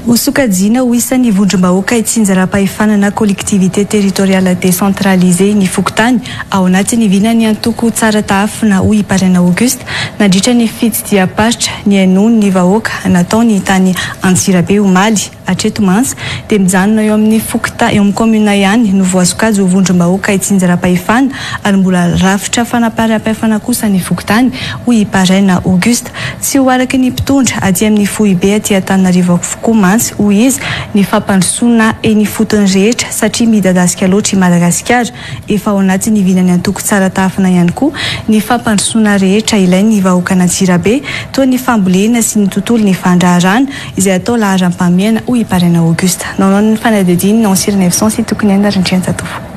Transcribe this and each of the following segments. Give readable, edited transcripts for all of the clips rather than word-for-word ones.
Ho sokajiana ho isan'ny vondrom-bahoaka itsinjaram-pahefana na collectivité territoriale décentralisée ny fokontany ao anatin'ny vinan'ny antoko Tsara Tahafina, hoy i Paraina Auguste, nandritra ny fitsidiham-paritra nihainoany ny vahoaka nataony tany Antsirabe omaly. Hatreto mantsy dia mijanona eo amin'ny fokontany, eo amin'ny kaominina ihany no voasokajy ho vondrom-bahoaka itsinjaram-pahefana ary mbola rafitra fanaparam-pahefana kosa ny fokontany, hoy i Paraina Auguste. Tsy ho araky ny mpitondra aty amin'ny foibe aty Antananarivo avokoa mantsy, hoy izy, ny fampandrosoana eny ifotony rehetra satria midadasika loatra i Madagasikara. Efa ao anatin'ny vinan'ny antoko Tsara Tahafina ihany koa ny fampandrosoana rehetra ilain'ny vahoakan'Antsirabe toa ny fambolena sy ny tontolon'ny fandraharahana izay atao laharam-pahamehana, hoy i Paraina Auguste. Nanao ny fanadihadiany Nancy Renevson sy Tokiniaina Randrianjatovo.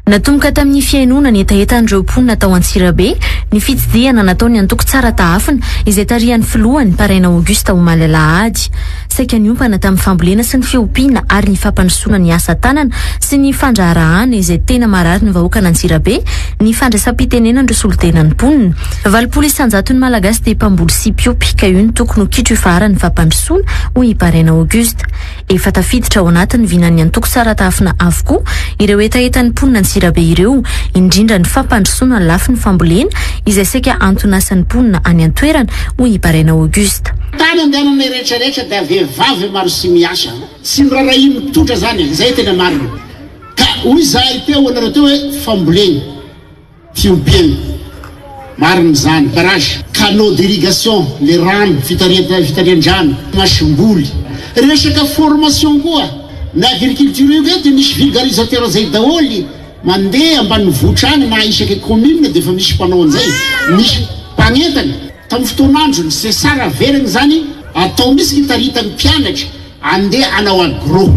Natomboka tamin'ny fihainoana ny hetahetan'ireo mponina tao Antsirabe ny fitsidihana nataon'ny antoko Tsara Tahafina izay tarihan'ny filohany, Paraina Auguste omaly alahady. Saika niompana tamin'ny fambolena sy ny fiompiana ary ny fampandrosoana ny asa tanana sy ny fandraharahana izay tena marary ny vahoakan'Antsirabe ny fandraisam-pitenenan'ireo solontenan'ny mponina. 80 isan-jaton'ny Malagasy dia mpamboly sy mpiompy ka io no tokony ho kitro ifaharan'ny fampandrosoana, hoy i Paraina Auguste. Efa tafiditra ao anatin'ny vinan'ny antoko Saratahafina avokoa ireo hetahetan'ny mponina Antsirabe ireo, indrindra ny fampandrosoana ny lafiny fambolena izay saika anton'asan'ny mponina any an-toerana, hoy i Baraina Auguste. Tany andehananay rehetra rehetra dia vehivavy maro sy miasa. Tsy miraharahian'ny mpitondra zany e, zay tena marina. Ka hoy zahay teo anareo teo hoe fambolena. Fiompiana. Marina izany. Barrage, canaux d'irrigation, le rano, fitarihan-drano, masomboly. Resaka formation koa, ny agriculture io nge dia misy vulgarisateur zay daholo mandeha ambanivohitra any na isaky commune dia efa misy mpanao an'izay, misy mpagnentana. Tamin'ny fotoan'androny, Cesar averina izany atao mihitsy ny hitaritan'ny mpianatra. Andeha hanao agro.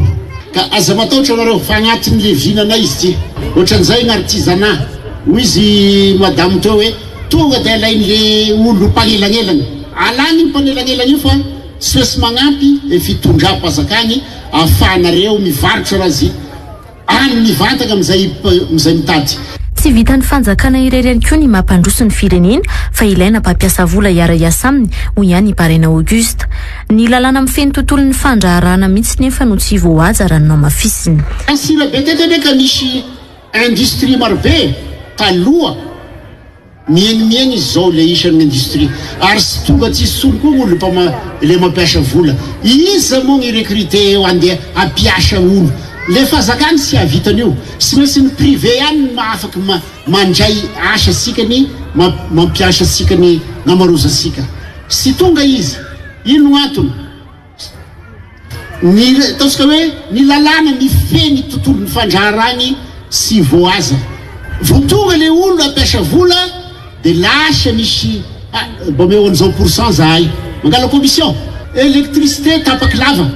Ka aza matahotra nareo fa agnatin'ny le vinanay izy ty. Ohatran'izay ny artisanat. Hoy izy madame teo hoe tonga de alain'le olo mpagnelagnelagna. Alagny io mpagnelagnelagna io fa tsy maintsy magnampy le fitondram-panjakagny ahafahanareo mivarotra raha Any mivantana amin'izay amin'izay mitady. Tsy vitan'ny fanjakana irery ihany koa ny mampandroso ny firenena fa ilaina mpampiasa vola hiara-hiasa aminy, hoy ihany i Baraina Auguste. Ny lalàna mifehy ny tontolon'ny fandraharahana mihitsy nefa no tsy voahaja raha ny nohamafisiny. Antsirabe teto anie ka nisy industrie marobe taloha. Mihenimiheny izy zao le isan'ny industrie ary tsy tonga tsy hisolo koa olo mpama le mampiasa vola. Iza moa ny recruter eo andeha hampiasa olo? Le fazakany tsy hahavita an'io. Tsy maintsy ny privé ihany no mahafaky mandray asa tsika ny mampiasa tsika ny namarozantsika. Tsy tonga izy. Ino antony? Ny ataontsika hoe ny lalàna mifehy ny tontolon'ny fandraharahany tsy voahaza. Vao tonga le olona hampiasa vola de lasa misy ah mba omeo an'izao pour cent zahay. Mangala commission. Électricité tapaky lava.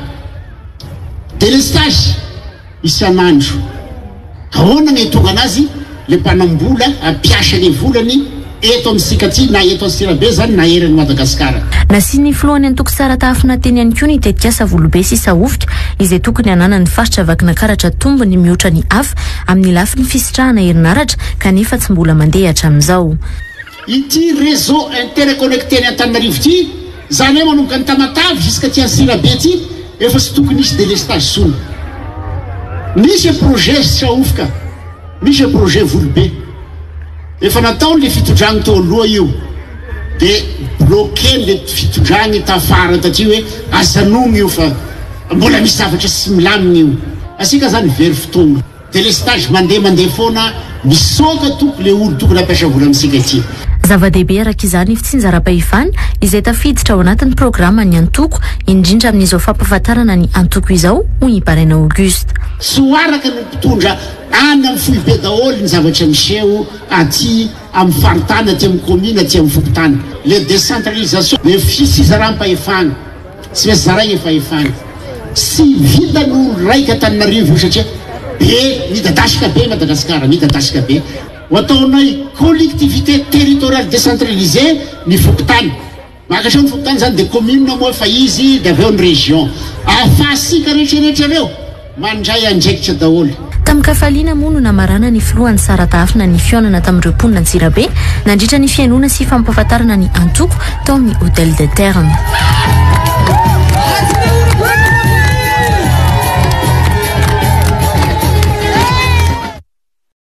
Délestage. Isan'andro. Ahoana ny hahatonga anazy le mpanambola hampiasa ny volany eto amintsika aty na eto Antsirabe zany na eran'i Madagasikara. Nasian'ny filohan'ny antoko Tsara Tahafina teny ihany koa ny tetikasa Volobe sy Sahofika izay tokony hananan'ny faritra Vakinankaratra tombony mihoatra ny hafa amin'ny lafiny fisitrahana herinaratra kanefa tsy mbola mandeha hatramin'izao. Ity réseau interconnecté ny Antananarivo ity, izany hoe manomboka any Tamatave jusqu'aty Antsirabe aty, efa tsy tokony hisy délestage intsony. Misy projet Sahofoka, misy projet Volobe. Efa nataony le fitondragny teo aloha io, de bloqué le fitondragny tafara taty hoe azanogny io fa mbola misy zavatra tsy milamigny io. Asika zany very fotoagna. Delestage mandeha mandeha foana misoka tompoko le olo tokony hampiasa vola amintsika ity. Zava-dehibe araka izany ny fitsinjaram-pahefana izay tafiditra ao anatin'ny programan'ny antoko, indrindra amin'izao fampahafantarana ny antoko izao, hoy i Baraina Auguste. Tsy ho araka ny mpitondra any amin'ny foibe daholo ny zavatra miseho aty amin'ny faritany, aty amin'ny commune, aty amin'ny fokontany. Le décentralisation, le fitsinjaram-pahefana. Tsy maintsy zaraina ny fahefana. Tsy vitan'ny olo raika Antananarivo io satria be, midadasika be Madagasikara, midadasika be. Ho ataonay collectivité territoriale décentralisée ny fokontany. Maka hatreo ny fokontany zany dia commune moa fa izy dia avy eo ny région. Ahafahantsika rehetrarehetra ireo. Mandray andraikitra daholo. Tamin-kafaliana moa no namaranan'ny filohan'ny Saratahafina ny fihaonana tamin'ireo mponina Antsirabe nandritra ny fihainoana sy fampahafantarana ny antoko tao amin'ny Hotel des Thermes.